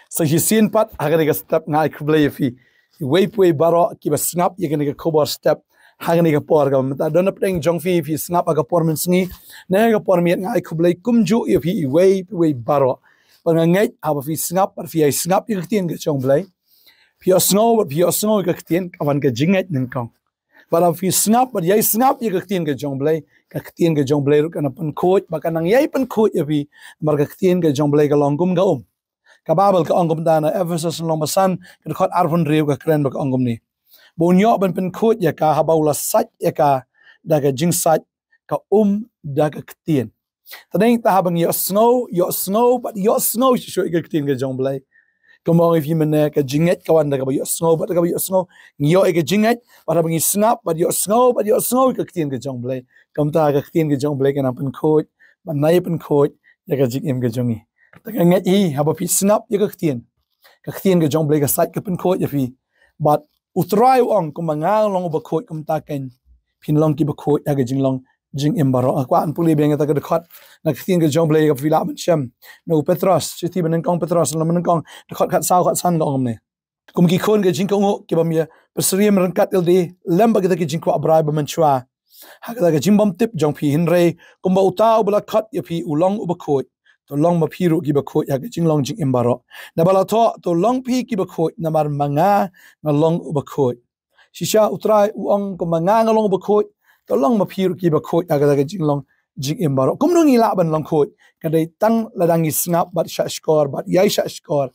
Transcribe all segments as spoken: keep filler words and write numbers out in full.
Sa shisien pat ha kane ka step nga ai khublei ïa phi iwei pa iwei baroh kiba sngap ïa kane ka khubor step ha kane ka por kaba mynta. Don napdeng jong phi, phi sngap ha ka por mynsngi ne ha ka por miet, nga ai khublei kumjuh ïa phi iwei pa iwei baroh. Bad nga ngeit haba phi sngap bad phi ïai sngap ïa ka ktien ka jong U Blei, phi ïohsngew bad phi ïohsngew ïa ka ktien, ka wan ka jingngeit nyngkong. Bad haba phi sngap bad ïai sngap ïa ka ktien ka jong U Blei, ka ktien ka jong U Blei ruh ka nang pynkhuid bad ka nang ïai pynkhuid ïa phi. Namar ka ktien ka jong U Blei ka long kum ka um. Ka Baibl ka ong kumta, na Ephesos lynnong ba san, ka dkhot arphew hynriew, ka kren bad ka ong kumne: Ba un ïoh ban pynkhuid ïa ka haba u la sait ïa ka da ka jingsait ka um da ka ktien. Tang ta haba ngi ïohsngew, ïohsngew bad ïohsngew shuh shuh ïa ka ktien ka jong U Blei, kumba ong ïa phi mynne, ka jingngeit ka wan da kaba ïohsngew bad da kaba ïohsngew. Ngi ïoh ïa ka jingngeit bad haba ngi sngap bad ïohsngew bad ïohsngew ïa ka ktien ka jong U Blei, kumta ka ktien ka jong U Blei ka nang pynkhuid bad nang ïai pynkhuid ïa ka jingim ka jong ngi. Te nga ngeit hi haba phi sngap ïa ka ktien, ka ktien ka jong U Blei ka sait, ka pynkhuid ïa phi. Bad U Trai u ong, kumba nga long uba khuid, kumta kein phin long kiba khuid ha ka jinglong jingim baroh. Nga kwah ban pule biang ïa kata ka dkhot na ka ktien ka jong U Blei kaba phi lah ban shem. Na u Petros, shithi banyngkong Petros, lynnong banyngkong, dkhot khatsaw khatsan, ka ong kumne: Kum ki khun ka jingkohnguh kiba ym ïa pynsyriem ryngkat ïalade lem bad kita ki jingkwah brai ba mynshuwa ha kata ka jingbymtip jong phi, hynrei kumba uta uba la khot ïa phi u long uba khuid, to long ma phi ruh kiba khuid ha ka jinglong jingim baroh. Naba la thoh, to long phi kiba khuid, namar ma nga nga long uba khuid. Shisha U Trai u ong, kumba nga nga long uba khuid, to long ma phi ruh kiba khuid ha kata ka jinglong jingim baroh. Kumno ngi lah ban long khuid? Ka dei tang lada ngi sngap bad shahshkor bad ïai shahshkor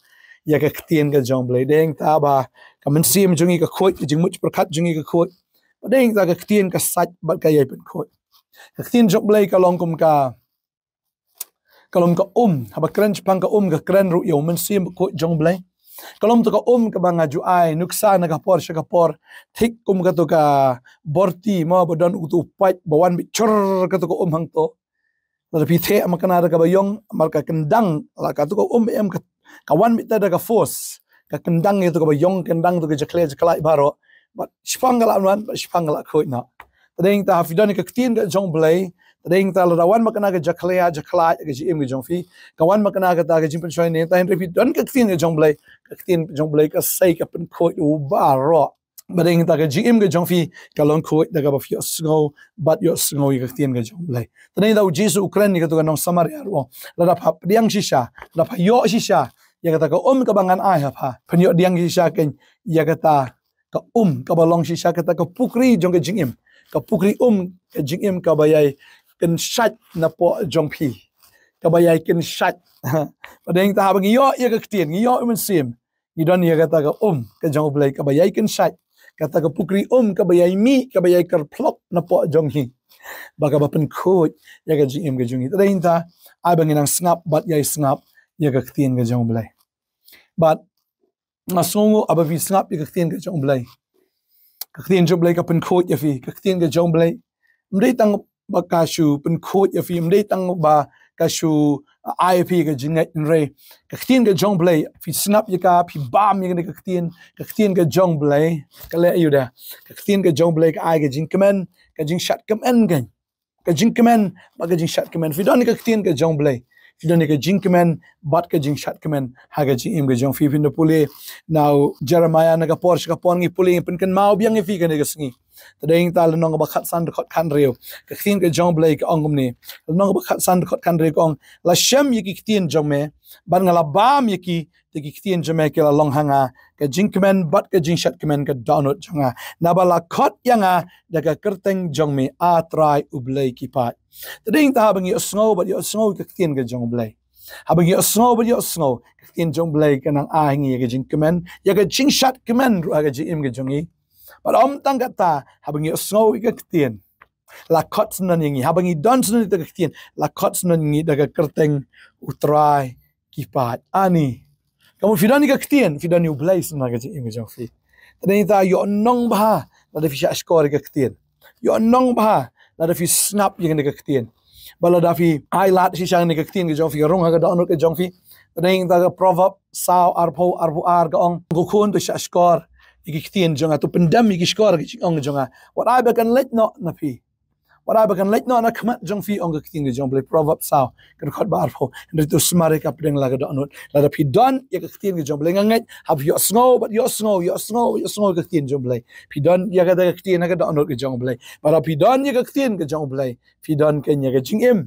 ïa ka ktien ka jong U Blei. Dei tang ba ka mynsiem jong ngi ka khuid, ka jingmut pyrkhat jong ngi ka khuid. Bad dei tang ka ktien ka sait bad ka ïai pynkhuid. Ka ktien jong U Blei ka long kum ka, ka long ka um. Haba kren shaphang ka um, ka kren ruh ïa u Mynsiem Bakhuid jong U Blei. Ka long to ka um kaba nga ju ai nuksa na ka por sha ka por, thik kum kato ka borti, mo, ba don uto u paip ba wan beit chur kato ka um hangto. Lada phi theh makna da kaba ïong, namar ka kyndang, la kato ka um em ka, ka wan beit da ka force, ka kyndang ïa to kaba ïong, kyndang to ka jakhlia jakhlai baroh. Bad shiphang ka la wan, bad shiphang ka la khuid noh. Te dei tang ha phi don ka ktien ka jong U Blei, te dei tang lada wan makna ka jakhlia jakhlai ka jingim ka jong phi, ka wan makna kata ka jingpynshoi ne, te hynrei phi don ka ktien ka jong U Blei, ka ktien jong U Blei ka sei, ka pynkhuid u baroh. Bad dei tang ka jingim ka jong phi ka long khuid da kaba phi ïohsngew bad ïohsngew ïa ka ktien ka jong U Blei. Te dei tang U Jisu u kren ïa kato ka nong Samaria ruh, lada pha pdiang shisha, lada pha ïoh shisha ïa kata ka um kaba ngan ai ha pha, phin ïoh pdiang shisha kein ïa kata ka um kaba long shisha kata ka pukri jong ka jingim, ka pukri um ka jingim kaba ïai kynshait napoh jong phi, kaba ïai kynshait. Bad dei tang haba ngi ïoh ïa ka ktien, ngi ïoh ïa u Mynsiem, ngi don ïa kata ka um ka jong U Blei kaba ïai kynshait, kata ka pukri um kaba ïai mih, kaba ïai kyrphlok napoh jong ngi, ba kaba pynkhuid ïa ka jingim ka jong ngi. Te dei tang ai ba ngin nang sngap bad ïai sngap ïa ka ktien ka jong U Blei. Bad nga sngewnguh haba phi sngap ïa ka ktien ka jong U Blei. Ka ktien jong U Blei ka pynkhuid ïa phi, ka ktien ka jong U Blei. Ym dei tang ba ka shu pynkhuid ïa phi, ym dei tang ba ka shu, uh, ai ïa phi ka jingngeit, hynrei ka ktien ka jong U Blei, phi sngap ïa ka, phi bam ïa ka ktien, ka ktien ka jong U Blei ka leh ïa u da. Ka ktien ka jong U Blei ka ai ka jingkmen, ka jingshad kmen kein. Ka jingkmen bad ka jingshad kmen. Phi don ïa ka ktien ka jong U Blei, phi don ïa ka jingkmen bad ka jingshad kmen ha ka jingim ka jong phi. Phin da pule na u Jeremiah na ka por sha ka por, ngi pule, ngi pynkynmaw biang ïa phi kane ka sngi. Te dei tang lynnong kaba khatsan dkhot khathynriew, ka ktien ka jong U Blei ka ong kumne. Lynnong kaba khatsan dkhot khathynriew ka ong: La shem ïa ki ktien jong me bad nga la bam ïa ki, te ki ktien jong me ki la long ha nga ka jingkmen bad ka jingshad kmen ka dohnud jong nga, naba la khot ïa nga da ka kyrteng jong me, A Trai U Blei ki paid. Te dei tang haba ngi ïohsngew bad ïohsngew ïa ka ktien ka jong U Blei, haba ngi ïohsngew bad ïohsngew, ka ktien jong U Blei ka nang ai ha ngi ïa ka jingkmen, ïa ka jingshad kmen ruh ha ka jingim ka jong ngi. Bad ym tang kata, haba ngi ïohsngew ïa ka ktien, la khot syndon ïa ngi. Haba ngi don syndon ïa ka ktien, la khot syndon ïa ngi da ka kyrteng U Trai ki paid. Ani, ka mut phi don ïa ka ktien, phi don ïa U Blei syndon ha ka jingim ka jong phi. Te dei tang ïohnong bha lada phi shahshkor ïa ka ktien. Ïohnong bha lada phi sngap ïa kane ka ktien. Bad lada phi ai lad shisha ïa kane ka ktien ka jong phi, ka rung ha ka dohnud ka jong phi. Te dei tang ka Proverb saw arphew, arphew ar ka ong: Ko khun, to shahshkor ïa ki ktien jong nga, to pyndem ïa ki shkor ki jingong jong nga. Wat ai ba kan leit noh na phi. Para ba kan leit noh na khmat jong phi, ong ka ktien ka jong U Blei, Proverbs saw, ka dkhot ba arphew. Hynrei to sumar ïa ka pdeng la ka dohnud. Lada phi don ïa ka ktien ka jong U Blei, nga ngeit hap ïohsngew bad ïohsngew, ïohsngew, ïohsngew ka ktien jong U Blei. Phi don ïa kata ka ktien ha ka dohnud ka jong U Blei. Para phi don ïa ka ktien ka jong U Blei, phi don keiñ ïa ka jingim.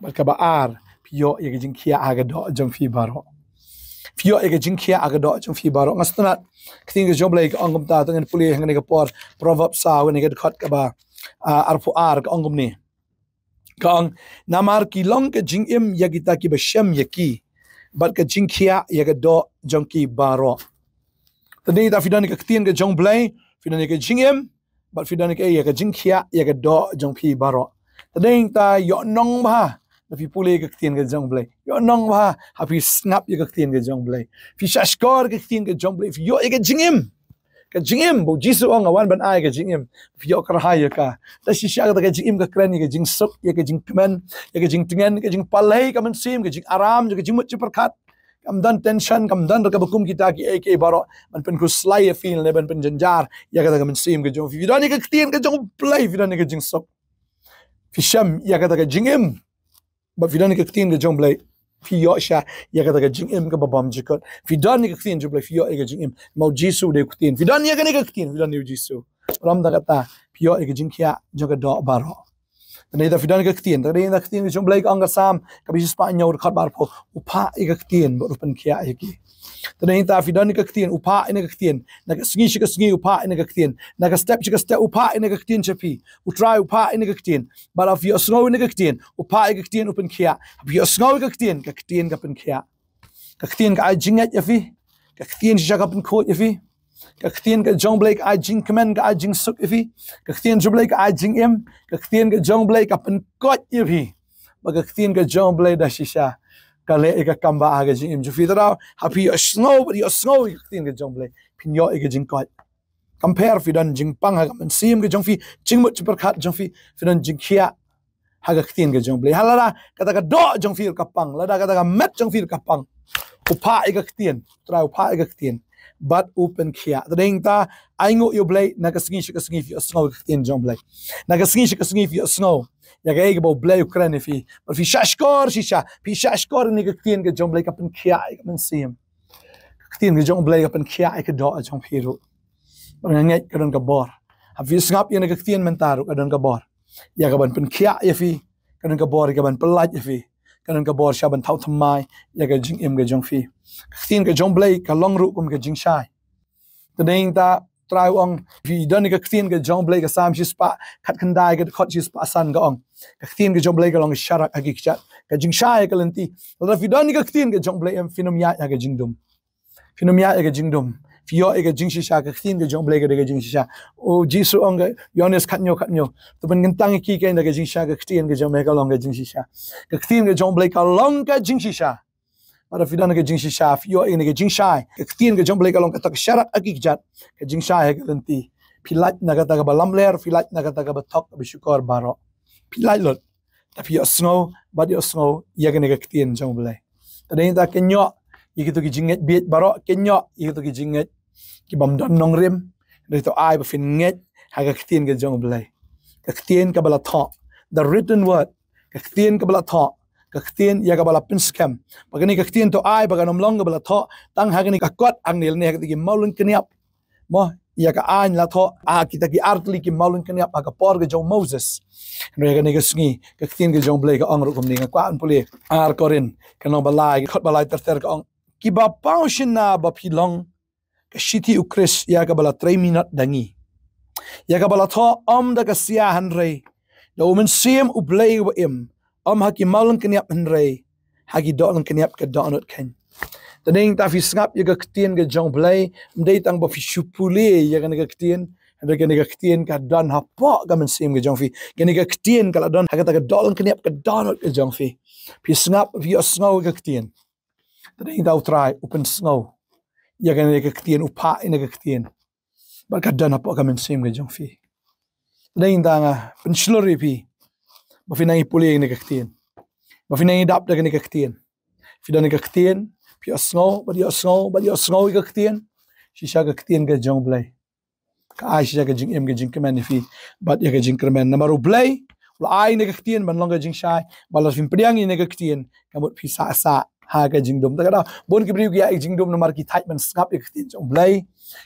Bad kaba ar, phi ïoh ïa ka jingkhiah ha ka doh jong phi baroh. Phi ïoh ïa ka jingkhiah ha ka doh jong phi baroh. Nga sngewtynnat ka ktien ka jong U Blei ka ong kumta, to ngin pule hangne ka por, Proverbs saw, hangne ka dkhot kaba, ah, arphew ar, ka ong kumne. Ka ong, namar ki long ka jingim ïa kita kiba shem ïa ki, bad ka jingkhiah ïa ka doh jong ki baroh. Te dei ta phi don ïa ka ktien ka jong U Blei, phi don ïa ka jingim, bad phi don ïa ka, ïa ka jingkhiah ïa ka doh jong phi baroh. Te dei ta ïohnong bha da phi pule ïa ka ktien ka jong U Blei. Ïohnong bha ha phi sngap ïa ka ktien ka jong U Blei. Phi shahshkor ka ktien ka jong U Blei, phi ïoh ïa ka jingim. Ka jingim, ba U Jisu u ong, nga wan ban ai ka jingim. Phi ïoh kyrhai ïa ka. Te shisha kata ka jingim ka kren ïa ka jingsuk, ïa ka jingkmen, ïa ka jingtngen, ka jingpalei ka mynsiem, ka jingaram, ïa ka jingmut jingpyrkhat. Kam don tension, kam don ruh kaba kum kita kiei kiei baroh ban pynkhuslai ïa phi ne ban pynjynjar ïa kata ka mynsiem ka jong phi. Phi don ïa ka ktien ka jong U Blei, phi don ïa ka jingsuk. Phi shem ïa kata ka jingim. Bad phi don ïa ka ktien ka jong U Blei, phi ïoh shisha ïa kata ka jingim kaba bymjukut. Phi don ïa ka ktien jong U Blei, phi ïoh ïa ka jingim. Namar U Jisu u dei u ktien. Phi don ïa kane ka ktien, phi don ïa U Jisu. Ram da kata, phi ïoh ïa ka jingkhiah jong ka doh baroh. Te dei ta phi don ïa ka ktien, te dei ta ka ktien ka jong U Blei, ka ong ka Salm kaba shispah hynñiew, dkhot ba arphew, u phah ïa ka ktien bad u pynkhiah ïa ki. Te dei ta phi don ïa ka ktien, u phah ïa ka ktien. Na ka sngi sha ka sngi u phah ïa ka ktien. Na ka step sha ka step u phah ïa ka ktien sha phi. U Trai u phah ïa ka ktien. Bad haba phi ïohsngew ïa ka ktien, u phah ïa ka ktien, u pynkhiah. Haba phi ïohsngew ïa ka ktien, ka ktien ka pynkhiah. Ka ktien ka ai jingngeit ïa phi. Ka ktien shisha ka pynkhuid ïa phi. Ka ktien ka jong U Blei ka ai jingkmen, ka ai jingsuk ïa phi. Ka ktien jong U Blei ka ai jingim. Ka ktien ka jong U Blei ka pynkoit ïa phi. Bad ka ktien ka jong U Blei da shisha ka leh ïa ka kam ba ha ka jingim jong phi. Te dei haba phi ïohsngew, ïohsngew ïa ka ktien ka jong U Blei, phin ïoh ïa ka jingkoit. Kam pher, phi don jingpang ha ka mynsiem ka jong phi, jingmut jingpyrkhat jong phi, phi don jingkhiah ha ka ktien ka jong U Blei. Ha lada kata ka doh jong phi ruh ka pang, lada kata ka met jong phi ruh ka pang, u phah ïa ka ktien, U Trai u phah ïa ka ktien bad u pynkhiah. Te dei ta, ainguh ïa U Blei, na ka sngi sha ka sngi phi ïohsngew ïa ka ktien jong U Blei. Na ka sngi sha ka sngi phi ïohsngew ïa kaei kaba U Blei u kren ïa phi. Bad phi shahshkor shisha, phi shahshkor ïa ka ktien ka jong U Blei ka pynkhiah ïa ka mynsiem. Ka ktien ka jong U Blei ka pynkhiah ïa ka doh jong phi ruh. Bad nga ngeit ka don ka bor. Haba phi sngap ïa ka ktien mynta ruh ka don ka bor ïa kaban pynkhiah ïa phi, ka don ka bor ïa kaban pyllait ïa phi, ka don ka bor shisha ban thaw thymmai ïa ka jingim ka jong phi. Ka ktien ka jong U Blei ka long ruh kum ka jingshai. Te dei ta U Trai u ong, phi don ïa ka ktien ka jong U Blei, ka Salm shispah khatkhyndai, ka dkhot shispah san ka ong, ka ktien ka jong U Blei ka long ka sharak ha ki kjat, ka jingshai ha ka lynti. Lada phi don ïa ka ktien ka jong U Blei em, phin ym ïaid ha ka jingdum. Phin ym ïaid ha ka jingdum. Phi ïoh ïa ka jingshisha, ka ktien ka jong U Blei ka dei ka jingshisha. U Jisu u ong ha Ïoannis khathynñiew khathynñiew, to pynkyntang ïa ki keiñ da ka jingshisha, ka ktien ka jong me ka long ka jingshisha. Ka ktien ka jong U Blei ka long ka jingshisha. Bad haba phi don ïa ka jingshisha, phi ïoh ïa ka jingshai. Ka ktien ka jong U Blei ka long kata ka sharak ha ki kjat, ka jingshai ha ka lynti. Phi lait na kata kaba lamler, phi lait na kata kaba thok, kaba shukor baroh. Phi lait lut. Te phi ïohsngew bad ïohsngew ïa kane ka ktien jong U Blei. Te dei ta, kynnoh ïa kito ki jingngeit bieit baroh, kynnoh ïa kito ki jingngeit ki bym don nongrim. Dei to ai ba phin ngeit ha ka ktien ka jong U Blei. Ka ktien kaba la thoh, the written word. Ka ktien kaba la thoh, ka ktien ïa kaba la pynskhem. Bad kane ka ktien to ai ba kan ym long kaba la thoh tang ha kane ka kot hangne ne ha kita ki mawlyngkniap. Mo, ïa ka aiñ la thoh ha kita ki artylli ki mawlyngkniap ha ka por ka jong u Moses. Hynrei ha kane ka sngi ka ktien ka jong U Blei ka ong ruh kumne, nga kwah ban pule, Ar Korinth ka lynnong ba lai, dkhot ba lai ter ter, ka ong, kiba paw shynna ba phi long ka shithi U Khrist ïa kaba la trei minot da ngi, ïa kaba la thoh ym da ka sia hynrei da U Mynsiem U Blei uba im, ym ha ki mawlyngkniap hynrei ha ki dohlyngkniap ka dohnud keiñ. Te dei ta phi sngap ïa ka ktien ka jong U Blei, ym dei tang ba phi shu pule ïa kane ka ktien, hynrei kane ka ktien ka don hapoh ka mynsiem ka jong phi. Kane ka ktien ka la don ha kata ka dohlyngkniap ka dohnud ka jong phi. Phi sngap, phi ïohsngew ïa ka ktien. Te dei ta U Trai u pynsngew ïa kane ka ktien, u phah ïa kane ka ktien. Bad ka don hapoh ka mynsiem ka jong phi. Te dei ta nga pynshlur ïa phi ba phin nang ïa pule ïa kane ka ktien, ba phin nang ïa dap da kane ka ktien. Phi don ïa ka ktien, phi ïohsngew bad ïohsngew bad ïohsngew ïa ka ktien. Shisha ka ktien ka jong U Blei ka ai shisha ka jingim ka jingkmen ïa phi bad ïa ka jingkyrmen. Namar U Blei u la ai ïa kane ka ktien ban long ka jingshai, bad lada phim pdiang ïa kane ka ktien, ka mut phi sah sah ha ka jingdum. Ta ka daw bun ki briew ki ïaid ïa ka jingdum namar ki thait ban sngap ïa ka ktien jong U Blei,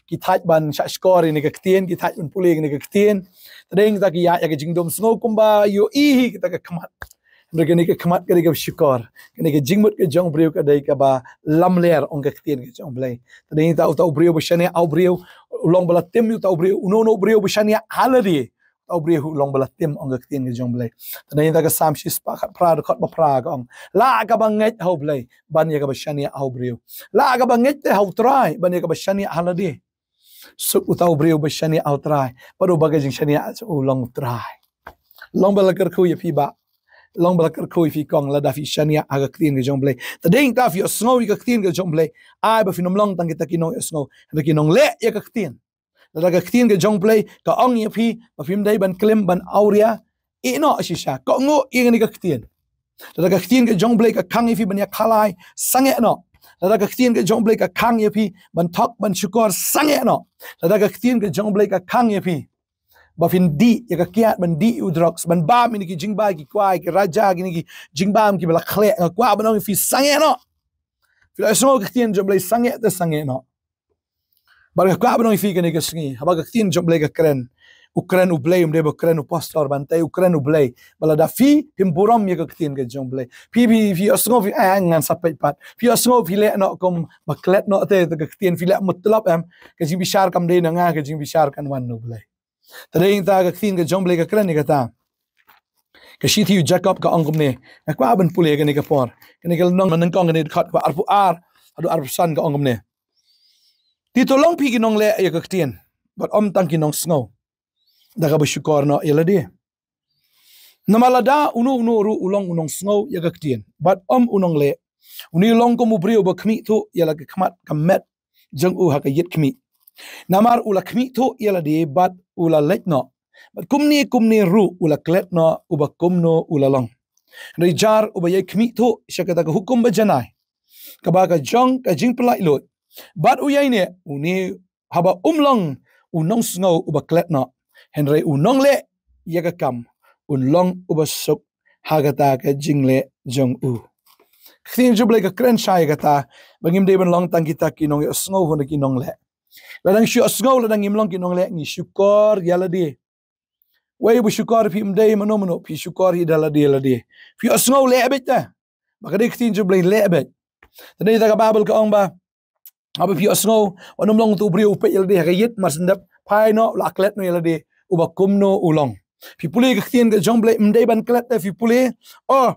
ki thait ban shahshkor ïa kane ka ktien, ki thait ban pule ïa kane ka ktien. Ta dei ta ki ïaid ïa ka jingdum sngew kumba ïohi hi kata ka khmat. Hynrei kane ka khmat ka dei kaba shukor. Kane ka jingmut ka jong u briew ka dei kaba lamler ong ka ktien ka jong U Blei. Ta dei ta uta u briew ba shaniah ha u briew, u long ba la tim ïa uta u briew, uno uno u briew ba shaniah ha lade, uta u briew u long ba la tim ong ka ktien ka jong U Blei. Ta dei ta ka Salm shispah khatphra dkhot ba phra ka ong, lah kaba ngeit ha U Blei ban ïa kaba shaniah ha u briew. Lah kaba ngeit te ha U Trai ban ïa kaba shaniah ha lade. Suk uta u briew ba shaniah ha U Trai, bad uba ka jingshaniah jong u long U Trai. Long ba la kyrkhu ïa phi bah, long ba la kyrkhu ïa phi kong, lada phi shaniah ha ka ktien ka jong U Blei. Ta dei ta phi ïohsngew ïa ka ktien ka jong U Blei, ai ba phin ym long tang kita ki nongïohsngew, hynrei ki nongleh ïa ka ktien. Lada ka ktien ka jong U Blei ka ong ïa phi ba phim dei ban klim ban awria, ïeh noh shisha, kohnguh ïa kane ka ktien. Lada ka ktien ka jong U Blei ka khang ïa phi ban ïakhalai, sangeh noh. Lada ka ktien ka jong U Blei ka khang ïa phi ban thok ban shukor, sangeh noh. Lada ka ktien ka jong U Blei ka khang ïa phi ba phin dih ïa ka kiad, ban dih ïa u drugs, ban bam ïa ki jingbai ki kwai ki raja, kine ki jingbam kiba la khleh, nga kwah ban ong ïa phi, sangeh noh. Phi la ïohsngew ka ktien jong U Blei, sangeh te sangeh noh. Bad nga kwah ban ong ïa phi kane ka sngi, haba ka ktien jong U Blei ka kren, u kren U Blei, um dei ba kren u pastor ban tei, u kren U Blei. Ba lada phi phim burom ïa ka ktien ka jong U Blei, phi, phi, phi ïohsngew phi, ah, ngan sa peit pat. Phi ïohsngew phi leh noh kum ba klet noh te, te ka ktien, phi leh mutlop em, ka jingbishar kam dei na nga, ka jingbishar kan wan na U Blei. Ta dei ta ka ktien ka jong U Blei ka kren ïa kata. Ka shithi u Jakob ka ong kumne. Nga kwah ban pule kane ka por. Kane ka lynnong, nyngkong kane dkhot kaba arphew ar haduh arphew san ka ong kumne. Te to long phi ki nongleh ïa ka ktien, bad ym tang ki nongsngew, da kaba shukor noh ïa lade. Namar lada uno uno ruh u long u nongsngew ïa ka ktien bad ym u nongleh, une u long kum u briew ba khmih thuh ïa la ka khmat ka met jong u ha ka ïit khmih. Namar u la khmih thuh ïa lade bad u la leit noh. Bad kumne kumne ruh u la klet noh, uba kumno u la long. Hynrei jar uba ïai khmih thuh sha kata ka hukum ba janai, kaba ka jong ka jingpyllait luid, bad u ïaineh, une haba um long u nongsngew uba klet noh, hynrei u nongleh ïa ka kam, un long uba suk ha kata ka jingleh jong u. Ka ktien jong U Blei ka kren shai ïa kata, ba ngim dei ban long tang kita ki nongïohsngew, hynrei ki nongleh. Lada ngi shu ïohsngew, lada ngim long ki nongleh, ngi shukor ïa lade. Wei ba shukor phi, ym dei mano mano, phi shukor hi da lade lade. Phi ïohsngew, leh beit te. Ba ka dei ka ktien jong U Blei, leh beit. Te dei ta ka Baibl ka ong ba haba phi ïohsngew, wat nym long uto u briew u peit ïa lade ha ka ïit, mar shen dep phai noh, la klet noh ïa lade, uba kumno u long. Phi pule ka ktien ka jong U Blei, ym dei ban klet te phi pule, oh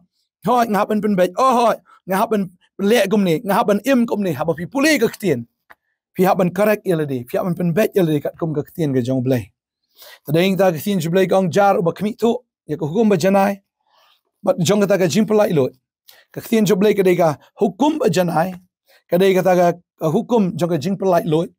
hooid, nga hap ban pynbeit, oh hooid, nga hap ban leh kumne, nga hap ban im kumne. Haba phi pule ka ktien, phi hap ban correct ïa lade, phi hap ban pynbeit ïa lade katkum ka ktien ka jong U Blei. Ta dei ta ka ktien jong U Blei ka ong, jar uba khmih thuh ïa ka hukum ba janai, bad jong kata ka jingpyllait luid. Ka ktien jong U Blei ka dei ka hukum ba janai, ka dei kata ka, ka hukum jong ka jingpyllait luid.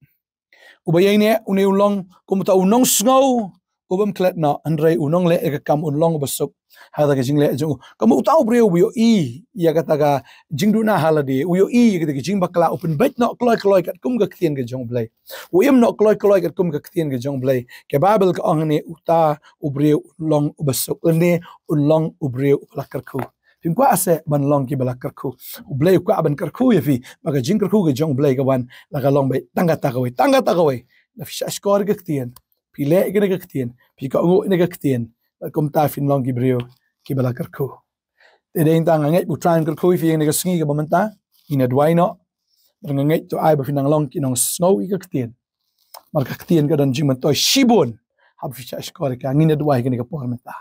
Uba ïaineh, une u long kum uta u nongsngew ubym klet noh, hynrei u nongleh ïa ka kam, un long uba suk ha kata ka jingleh jong u. Kum uta u briew uba ïohi ïa kata ka jingduna ha lade, u ïohi ïa kata ka jingbakla, u pynbeit noh kloi kloi katkum ka ktien ka jong U Blei, u im noh kloi kloi katkum ka ktien ka jong U Blei, ka Baibl ka ong hangne, uta u briew un long uba suk, lane un long u briew uba la kyrkhu. Phim kwah seh ban long kiba la kyrkhu. U Blei u kwah ban kyrkhu ïa phi, ba ka jingkyrkhu ka jong U Blei ka wan, la ka long beit tang kata kawei, tang kata kawei. Lada phi shahshkor ïa ka ktien, phi leh ïa kane ka ktien, phi kohnguh ïa kane ka ktien, bad kumta phin long ki briew kiba la kyrkhu. Te dei tang, nga ngeit ba U Trai un kyrkhu ïa phi ïa kane ka sngi kaba mynta. Ngin ïa duwai noh. Bad nga ngeit to ai ba phin nang long ki nongsngew ïa ka ktien. Namar ka ktien ka don jingmyntoi shibun haba phi shahshkor ïa ka. Ngin ïa duwai ïa kane ka por mynta.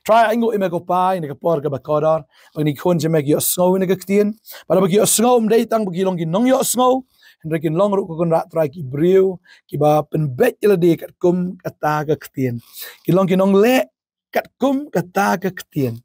Trai, ainguh ïa me ko Pa ïa kane ka por kaba kordor, ba kine ki khun jong me ki ïohsngew ïa kane ka ktien. Bad haba ki ïohsngew, ym dei tang ba ki long ki nongïohsngew, hynrei kin long ruh, ko Kynrad Trai, ki briew kiba pynbeit ïa lade katkum kata ka ktien. Kin long ki nongleh katkum kata ka ktien.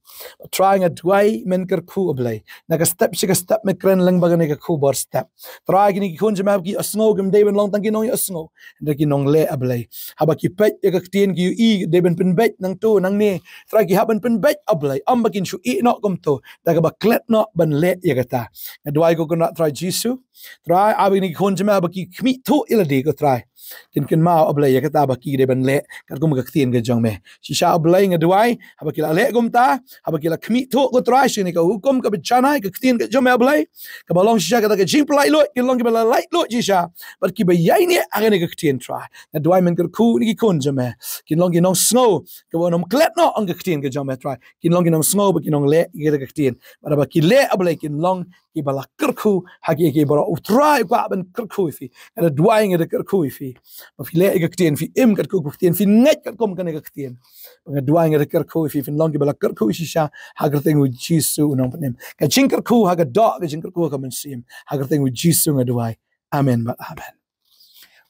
Trai, nga duwai men kyrkhu, A Blei. Na ka step sha ka step me kren lyngba kane ka khubor step. Trai, kine ki khun jong me haba ki ïohsngew, kim dei ban long tang ki nongïohsngew, hynrei ki nongleh, A Blei. Haba ki peit ïa ka ktien, ki ïohi dei ban pynbeit nangto nangne. Trai, ki hap ban pynbeit, A Blei, ym ba kin shu ïeh noh kumto da kaba klet noh ban leh ïa kata. Nga duwai, ko Kynrad Trai Jisu, Trai, haba kine ki khun jong me haba ki khmih thuh ïa lade, ko Trai, Kin kynmaw, A Blei, ïa kata ba ki dei ban leh katkum ka ktien ka jong me. Shisha, A Blei, nga duwai, haba ki la leh kumta, haba ki la khmih thuh, ko Trai, shane ka hukum kaba janai, ka ktien ka jong me, A Blei, kaba long shisha kata ka jingpyllait luid, kin long kiba la lait luid shisha bad kiba ïaineh ha kane ka ktien, Trai. Nga duwai men kyrkhu ïa ki khun jong me, kin long ki nongsngew kiba ym klet noh ong ka ktien ka jong me, Trai. Kin long ki nongsngew ba kin ong leh ïa kata ka ktien. Bad haba ki leh, A Blei, kin long kiba la kyrkhu ha kiei kiei baroh. U Trai, u kwah ban kyrkhu ïa phi. Nga da duwai, nga da kyrkhu ïa phi ba phi leh ïa ka ktien, phi im katkum ka ktien, phi ngeit katkum kane ka ktien. Ba nga duwai, nga da kyrkhu ïa phi, phin long kiba la kyrkhu shisha ha ka kyrteng U Jisu U Nongpynim. Ka jingkyrkhu ha ka doh, ka jingkyrkhu ha ka mynsiem, ha ka kyrteng U Jisu nga duwai. Amen bad amen.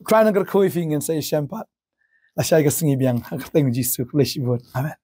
U Trai un kyrkhu ïa phi, ngin sa ïashem pat lashai ka sngi biang ha ka kyrteng U Jisu. Khublei shibun. Amen.